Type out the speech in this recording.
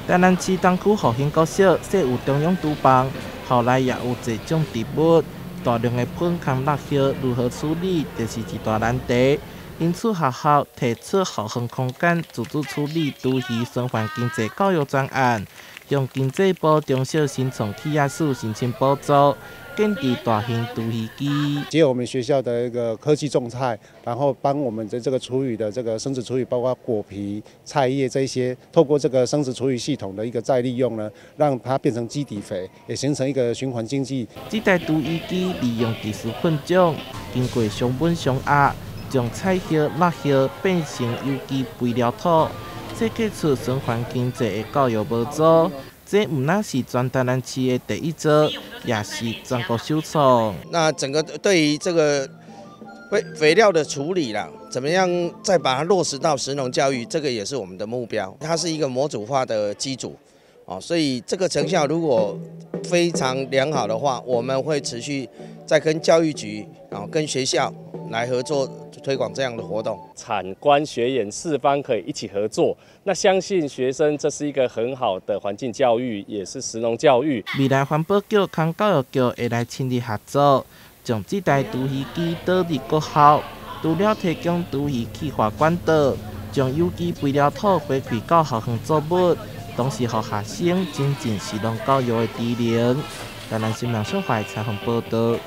台南市東區復興國小設有中央廚房，校內也有濟種植物，大量的糞墼落葉如何處理，就是一大難題。因此學校提出後園空間自主處理廚餘循環經濟教育專案，向經濟部中小新創企業署申請補助，建置大型廚餘機。結合我們學校的一個科技種菜，然後幫我們的這個廚餘的這個生質廚餘，包括果皮、菜葉這些，透過這個生質廚餘系統的一個再利用呢，讓它變成基底肥，也形成一個循環經濟。這台廚餘機利用技術混種，經過常溫常壓，將菜葉、落葉變成有機肥料土，設計出循環經濟的教育模組。這毋但是全台南市的第一座，也是全國首創。那整個對於這個肥料的處理啦，怎麼樣再把它落實到食農教育，這個也是我們的目標。它是一個模組化的機組，哦，所以這個成效如果非常良好的話，我們會持續再跟教育局啊、跟學校來合作推廣這樣的活動。產官學研四方可以一起合作，那相信學生這是一個很好的環境教育，也是食農教育。未來環保局和教育局會來親力合作，將這台廚餘機導入各校，除了提供廚餘氣化管道，將有機肥料土回饋到校園作物，同時予學生精進食農教育的知能。台南新聞小懷採訪報道。